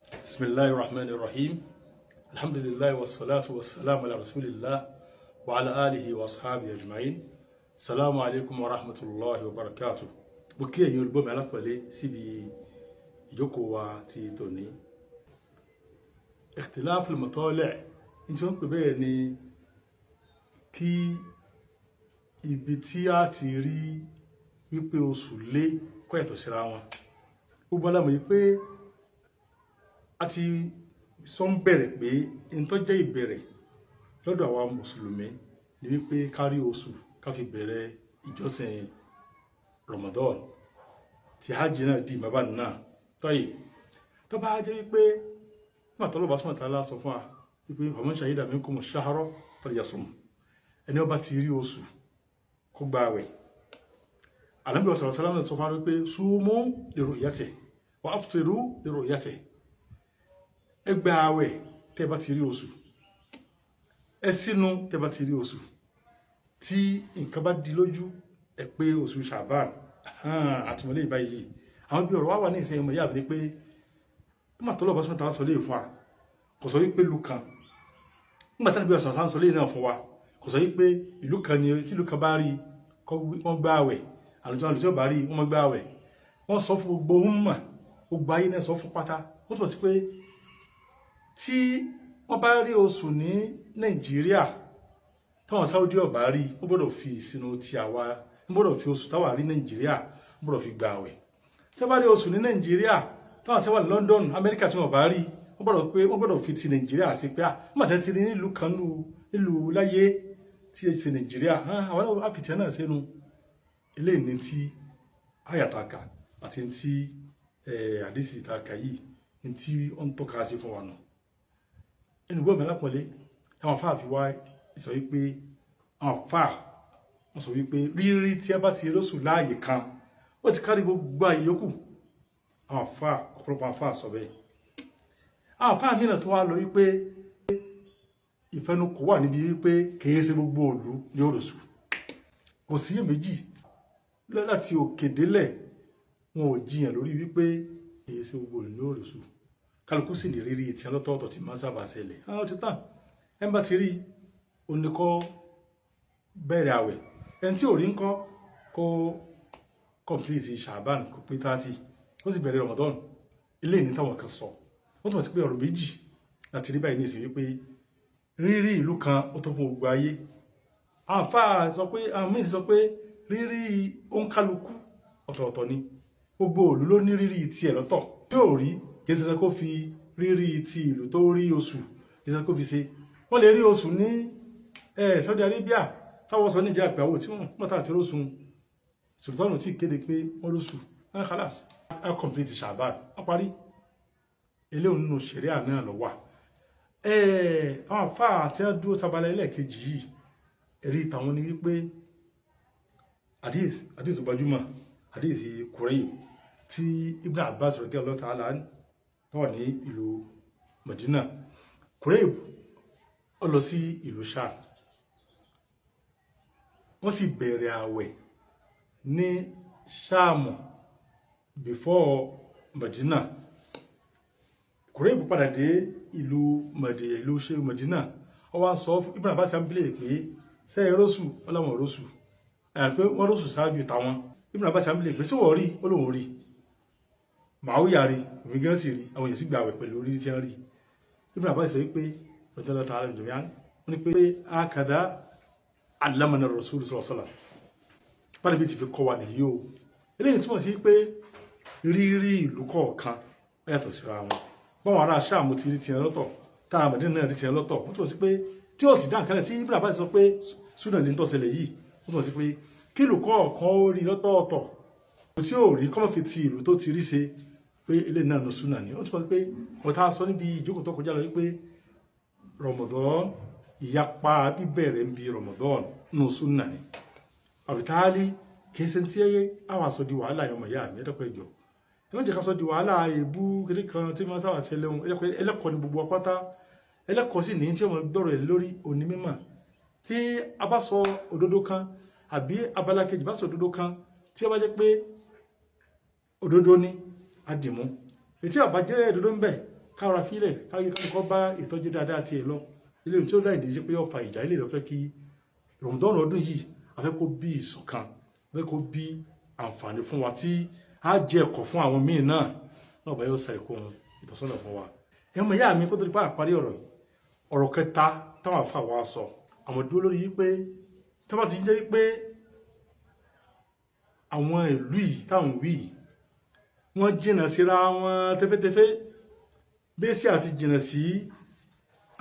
Bismillahir Rahmanir Rahim. Alhamdulillah wassalatu wassalamu ala rasulillah wa ala alihi wa ashabihi ajma'in. Salamu alaikum wa rahmatullahi wa barakatuh. Mo kí ẹ̀yin olùgbọ́ mi alápọ̀lé síbi ìjókòó wa ti tòní. Ikhtilaf al-matali', ní tí wọ́n pè bẹ́ẹ̀ ni kí ibi tí a ti rí wípé oṣù lé kó yàtọ̀ síra wọn. Gbogbo alámọ̀ yìí pé a ti sọ ń bẹ̀rẹ̀ pé n tó jẹ́ ìbẹ̀rẹ̀ lọ́dọ̀ àwa mùsùlùmí ni wípé ká rí oṣù ká fi bẹ̀rẹ̀ ìjọsìn Ramadan tí hajj náà di bàbá náà tọ́yì. Tó bá jẹ́ wípé nígbà tó lọ́ba sọ́mọ̀tà lá sọ fún wa wípé faman shahida minkumu shahra falyasum, ẹni ó bá ti rí oṣù kó gba àwẹ̀. Ànábì sallallahu alaihi wasallam sọ fún wa wípé sumu li ru'yatihi wa aftiru li ru'yatihi, ẹ gba àwẹ̀ tẹ́ bá ti rí oṣù, ẹ sínú tẹ́ bá ti rí oṣù. Tí nǹkan bá di lójú ẹ pé oṣù Ṣàbán àtìmọ́lé ìbáyìí. Àwọn bí ọ̀rọ̀ wá wà ní ìsẹ́yìn ọmọ ìyá mi ni pé nígbà tó lọ́ba sọ́mọ́ta sọ léè fún wa kò sọ wípé ìlú kan, nígbà tí Ànábì sallallahu alaihi wasallam sọ léè náà fún wa kò sọ wípé ìlú kan ni tí ìlú kan bá rí wọ́n gbá àwẹ̀, àlùjọ àlùjọ bá rí wọ́n gbá àwẹ̀. Wọ́n sọ fún gbogbo umma, gbogbo ayé náà sọ fún pátá. Wọ́n túbọ̀ sí pé tí wọ́n bá rí oṣù ní Nàìjíríà táwọn Saudi ọba rí, wọ́n gbọ́dọ̀ fi ìsinú ti àwa, wọ́n gbọ́dọ̀ fi oṣù táwa rí Nàìjíríà, wọ́n gbọ́dọ̀ fi gba àwẹ̀. Tí wọ́n bá rí oṣù ní Nàìjíríà táwọn tí wọ́n wà ní London, Amẹ́ríkà tí wọ́n bá rí, wọ́n gbọ́dọ̀ pé wọ́n gbọ́dọ̀ fi ti Nàìjíríà sí pé wọ́n àti ti rí nílùú kan nílùú láyé tí ẹ ti Nàìjíríà, àwọn náà àfìtì náà sẹ́nu. Eléyìí ní ti àyàtàkà àti ti àdìsí ìtàkà yìí ní tí ó ń tọ́ka sí fún wa nù. Ẹnu gbọ́dọ̀ mẹ́lá pọ̀lẹ́ àwọn afáà fi wá sọ wípé àwọn afáà wọ́n sọ wípé rírí tí a bá ti róṣù láàyè kan ó ti kárí gbogbo àyè yòókù. Àwọn afáà, ọ̀pọ̀lọpọ̀ afáà sọ bẹ́ẹ̀. Àwọn afáà mìíràn tó wá lọ wípé ìfẹnukò wà níbi wípé kìí ṣe gbogbo òlu ní òròṣù, kò sí iyèméjì láti òkè délẹ̀, wọn ò jiyàn lórí wípé kìí ṣe gbogbo òlu ní òròṣù. Kálukú sì ní rírí ìtìyàn lọ́tọ̀ọ̀tọ̀ tí máa ń sábà ṣẹlẹ̀. Àwọn ti tàn ẹ̀ ń bá ti rí oníkọ́ bẹ̀rẹ̀ àwẹ̀, ẹni tí ò rí ń kọ́ kó complete Ṣàbán kó pé 30 ó sì bẹ̀rẹ̀ Ramadan. Ilé ìní táwọn kan sọ wọ́n tún wọ́n sí pé ọ̀rọ̀ méjì láti rí báyìí ní ìsìn wípé rírí ìlú kan ó tó fún gbogbo ayé. Àwọn àfáà sọ pé, àwọn míì sọ pé rírí òǹkálukú ọ̀tọ̀ọ̀tọ̀ ni, gbogbo ìlú ló ní rírí tiẹ̀ lọ́tọ̀. Tí ò rí kì í ṣe kó fi rírí ti ìlú tó rí oṣù, kì í ṣe kó fi ṣe. Wọ́n lè rí oṣù ní Saudi Arabia táwọn sọ níjà pé àwọn tí wọ́n mọ̀tà àti róṣù sultanu tí kéde pé wọ́n lóṣù ẹ̀ khalas ẹ̀ complete Ṣàbán wọ́n parí. Eléyìí nínú ṣẹ̀ríà náà lọ wà. Àwọn àfáà tí wọ́n dúró tabalẹ̀ ẹlẹ́ẹ̀kejì yìí, ẹ̀rí tàwọn ni wípé hadith gbajúmọ̀, hadith Kurayb tí Ibn Abbas radiyallahu ta'ala anhu tó wà ní ìlú Madina. Kurayb ó lọ sí ìlú Sham, wọ́n sì bẹ̀rẹ̀ àwẹ̀ ní Sham before Madina. Kurayb padà dé ìlú Madina, ó wá sọ fún Ibn Abbas ambile pé ṣé ẹ róṣù? Ọlọ́wọ̀n róṣù, pé wọ́n róṣù ṣáájú táwọn. Ibn Abbas ambile pé ṣé wọ́n rí? Ó lóun rí. Màáwíyà rí, òmí gán sì rí, àwọn èèyàn sì gbà àwẹ̀ pẹ̀lú orí tí wọ́n rí. Ibn Abbas sọ wípé radiyallahu ta'ala anhu jami'an, wọ́n ní pé akadha allamana Rasul sallallahu alaihi wasallam, báyìí bí ti fi kọ́ wa nìyí o. Eléyìí túmọ̀ sí pé rírí ìlú kọ̀ọ̀kan ó yàtọ̀ síra wọn. Báwọn ará Ṣáàmù ti rí tiẹ̀ lọ́tọ̀, tára Mẹdínà náà rí tiẹ̀ lọ́tọ̀. Wọ́n túmọ̀ sí pé tí ó sì dá nǹkan lẹ̀ tí Ibn Abbas sọ pé súnà lè ń tọ́sẹ̀lẹ̀ yìí, wọ́n túmọ̀ sí pé kí ìlú kọ̀ọ̀kan ó rí lọ́tọ̀ọ̀tọ̀, tí ò rí kọ́mọ̀ fi ti ìlú tó ti rí ṣe pé eléyìí náà ló súnà ni. Ó túmọ̀ sí pé wọ́n tá a sọ níbi ìjókòó tó kọjá lọ wípé Ramadan, ìyapa bíbẹ̀rẹ̀ ń bi Ramadan nù súnà ni. Àbítáálí kìí ṣe tí àwọn aṣọ di wàhálà ọmọ ìyá mi, ẹ̀dọ́kọ̀ ẹ̀jọ̀ ẹ má jẹ́ ká sọ di wàhálà èébú kiri kan tí wọ́n sábà ṣẹlẹ̀ ohun. Ẹlẹ́kọ̀ọ́ ni gbogbo apáta, ẹlẹ́kọ̀ọ́ sì ní tí ọmọ gbọ́rọ̀ ẹ̀ lórí òní mímọ̀. Tí a bá sọ òdodo kan àbí abala kejì bá sọ òdodo kan, tí ó bá jẹ́ pé òdodo ni a dì mú, ètí àbá jẹ́ òdodo ń bẹ Kára fílẹ̀ káyé kálukọ́ bá ìtọ́jú dáadáa tiẹ̀ lọ. Ilé tí ó láì dé pé yóò fa ìjà, ilé ìlọ́fẹ́ kí Ramadan ọdún yìí a fẹ́ kó bí ìṣọ̀kan, a fẹ́ kó bí àǹfààní fún wa tí á jẹ́ ẹ̀kọ́ fún àwọn míì náà náà bá yóò sa ẹ̀kọ́ wọn ìtọ́sọ́nà fún wa. Ẹ mọ̀ ìyá mi, kó tó di pa àparí ọ̀rọ̀ yìí, ọ̀rọ̀ kẹta táwọn afa wa sọ, àwọn dúró lórí yìí pé tí wọ́n ti jẹ́ pé àwọn ìlú yìí táwọn wí yìí wọ́n jìnnà síra wọn tẹ́fẹ́tẹ́fẹ́, bẹ́sì àti jìnnà sí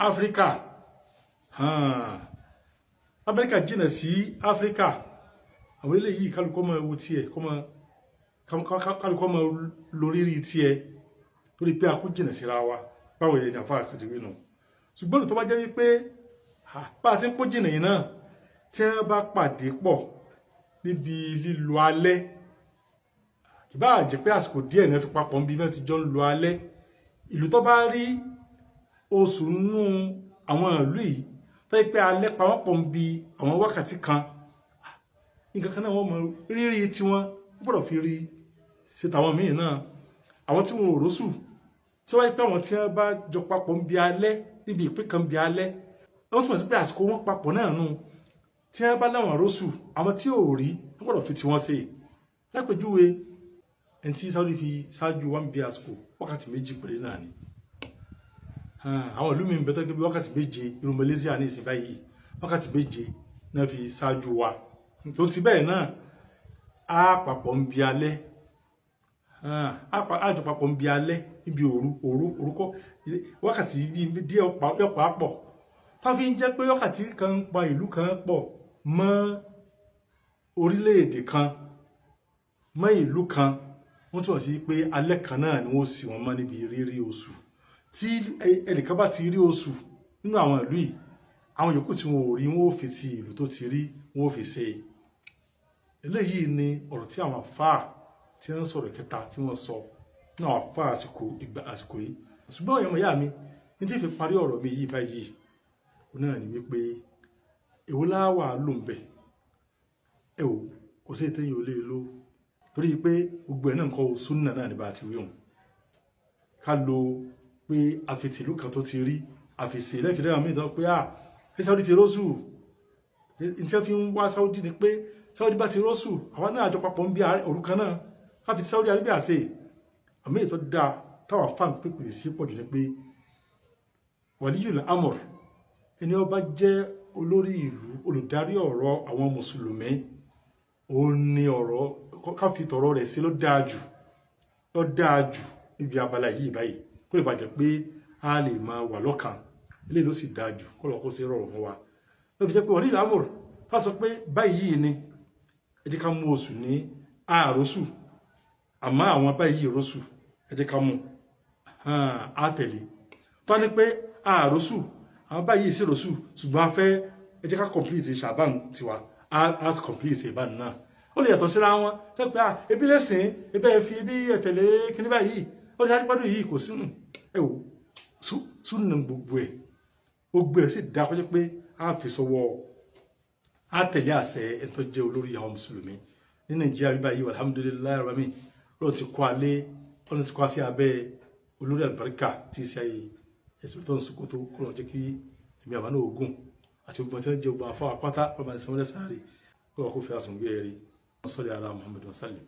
Áfíríkà, Amẹ́ríkà jìnnà sí Áfíríkà, àwọn eléyìí kálukọ́ máa wo tiẹ̀, kálukọ́ máa lóríri tiẹ̀, torí pé a kú jìnnà síra wa. Báwo yẹn ní àfa àkàtì wí nù. Ṣùgbọ́n tó bá jẹ́ wípé bá a ti ń kó jìnnà yìí náà, tí wọ́n bá pàdé pọ̀ níbi lílo alẹ́, ìbá jẹ́ pé àsìkò díẹ̀ náà fi papọ̀ níbi náà ti jọ ń lo alẹ́, ìlú tó bá rí oṣù nínú àwọn ìlú yìí tó yẹ pé alẹ́ pa wọ́n pọ̀ níbi àwọn wákàtí kan, nǹkan kan náà wọ́n mọ rírì tiwọn, wọ́n gbọ́dọ̀ fi rí ṣe tàwọn míì náà. Àwọn tí wọn ò róṣù, tí wọ́n yẹ pé àwọn tí wọ́n bá jọ papọ̀ níbi alẹ́, níbi ìpín kan níbi alẹ́, wọ́n túmọ̀ sí pé àsìkò wọn papọ̀ náà nù. Tí wọ́n bá láwọn róṣù, àwọn tí ò rí wọ́n gbọ́dọ̀ fi tiwọn ṣe. Lápèjúwe, ẹni tí Saudi fi ṣáájú wọn bí àsìkò wákàtí 2 péré náà ni. Àwọn ìlú mi ń bẹ tó gbé wákàtí 7, irú Malaysia ní ìsìn báyìí wákàtí 7 náà fi ṣáájú wa. Tó ti bẹ́ẹ̀ náà, á papọ̀ ń bi alẹ́, á jọ papọ̀ ń bi alẹ́ níbi òru òru òrukọ wákàtí díẹ̀ ọ̀pá pọ̀ tó fi ń jẹ́ pé wákàtí kan ń pa ìlú kan pọ̀ mọ́ orílẹ̀-èdè kan mọ́ ìlú kan, wọ́n túmọ̀ sí pé alẹ́ kan náà ni wọ́n sì wọ́n mọ́ níbi rírí oṣù. Tí ẹnìkan bá ti rí oṣù nínú àwọn ìlú yìí, àwọn yòókù tí wọn ò rí, wọn ò fi ti ìlú tó ti rí, wọn ò fi ṣe. Eléyìí ni ọ̀rọ̀ tí àwọn àfáà tí wọ́n sọ̀rọ̀ kẹta tí wọ́n sọ ní àwọn àfáà àsìkò ìgbà àsìkò yìí. Ṣùgbọ́n ọ̀yọ́mọ̀ ìyá mi ní tí fi parí ọ̀rọ̀ mi yìí báyìí, òun náà ni wípé èwo láwà ló ń bẹ̀ ẹ wò, kò sí ètò yìí ò lè lò, torí pé gbogbo ẹ̀ náà nǹkan súnà náà ní bá a ti wí hùn. Ká lo pé àfitìlú kan tó ti rí àfìsè lẹ́fìlẹ́ àwọn mìíràn pé à ní Saudi ti rósù, ní tí wọ́n fi ń wá Saudi ni pé Saudi bá ti rósù, àwa náà àjọ papọ̀ ń bí òru kan náà ká fi ti Saudi Arabia ṣe. Àmì ètò dáa táwa fáàn pèpè sí pọ̀ jù ni pé Waliyul Amr, ẹni ó bá jẹ́ olórí ìlú, olùdarí ọ̀rọ̀ àwọn mùsùlùmí, ó ní ọ̀rọ̀ ká fi tọ̀rọ̀ rẹ̀ sí ló dáa jù, ló dáa jù níbi abala yìí báyìí, kó lè bàjẹ́ pé a lè máa wà lọ́kàn. Eléyìí ló sì dáa jù, kó lọ́ọ́ kó sí rọrùn fún wa. Ló fi jẹ́ pé Waliyul Amr ká sọ pé báyìí ni ẹ jẹ́ ká mú oṣù ní àròsù, àmọ́ àwọn báyìí rọ́ṣù ẹ jẹ́ ká mú á tẹ̀lé. Tó ní pé àròsù, àwọn báyìí sí rọ́ṣù, ṣùgbọ́n a fẹ́ ẹ jẹ́ ká complete ṣàbán tiwa, á complete ìbánu náà. Ó lè yàtọ̀ síra wọn sọ pé ebi lẹ́sìn ebi ẹ fi ebi ẹ tẹ̀lé kíní báyìí, ó lè ṣáájú gbádùn yìí kò sínú ẹ wò súnà gbogbo ẹ, gbogbo ẹ sì dá kọjá pé a fi sọwọ́ a tẹ̀lé àṣẹ ẹ tó jẹ́ olórí àwọn mùsùlùmí ní Nàìjíríà bíbá yìí. Alhamdulillahi rabbil ọlọ́run ti kọ́ alẹ́, ọlọ́run ti kọ́ sí abẹ́ olórí àlùbáríkà tí í ṣe ayé ẹ̀sùn tó ń Sokoto, kó lọ́n jẹ́ kí ẹ̀mí àbá náà ogun àti ogun tí wọ́n jẹ́ ogun àfọwọ́ apáta ọlọ́run àti sanwó-ẹlẹ́sàn-án rí, kó lọ́n kó fi àsùn gbé ẹ̀rí. Wọ́n sọ̀rọ̀ ala Muhammadu sallim.